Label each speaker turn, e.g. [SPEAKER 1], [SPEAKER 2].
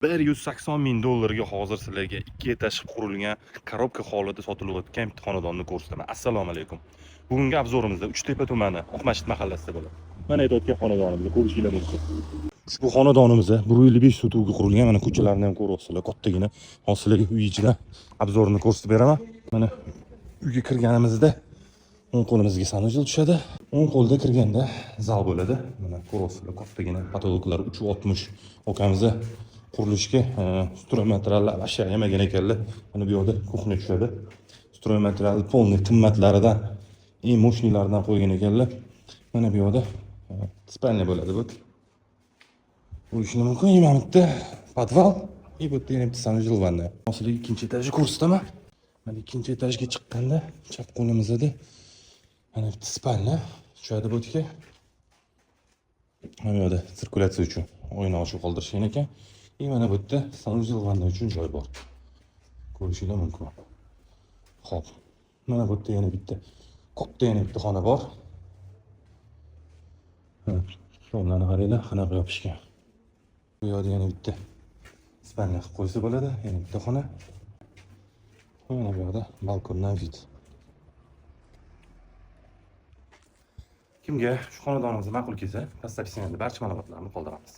[SPEAKER 1] 180 ming dollarga hozir sizlarga ikki etaj qurilgan, коробка holida sotilayotgan bitta xonadonni ko'rsataman. Assalomu alaykum. Bugungi обзор imizda Uchtepa tumani, Oqmachit mahallasida bo'ladi. Mana aytayotgan xonadonimizni ko'rishinglar mumkin. Ushbu xonadonimizda 155 sotuvga qurilgan. Mana ko'chalarni ham ko'ryapsizlar, kattagina. Hozir sizlarga uy ichidan обзор ini ko'rsatib beraman. Mana uyga kirganimizda o'ng qo'limizga санузел tushadi. O'ng qo'lda kirganda zal bo'ladi. Mana ko'ryapsizlar, kattagina, потолок lar 3,60. Okamizni qurilishga стройматериал lar вообще ayamagan ekanlar. Mana bu yoqda кухня tushadi. Стройматериал полный qimmatlaridan, eng мощный laridan qo'ygan ekanlar. Mana bu yoqda спальня bo'ladi bu. Ko'rishinglar mumkin. И mana bu yerda podval, и bu yerda yana bitta санузел, vanna. Hozir ikkinchi etajni ko'rsataman. Mana ikkinchi etajga chiqqanda chap qo'limizda mana bitta спальня tushadi bu yerga. Mana bu yoqda sirkulyatsiya uchun oyna ochiq qoldirishgan ekan. И mana bu yerda санузел, vanna uchun joy bor. Ko'rishinglar mumkin. Xo'p. Mana bu yerda yana bitta katta, yana bitta xona bor. Ha, tomlarni qaranglar, qanaqa yopishgan. Bu yoqda yana bitta спальня qilib qo'ysa bo'ladi, yana bitta xona. Mana bu yoqda balkondan вид. Kimga shu xonadonimiz ma'qul kelsa, pastda описание da barcha ma'lumotlarni qoldiramiz.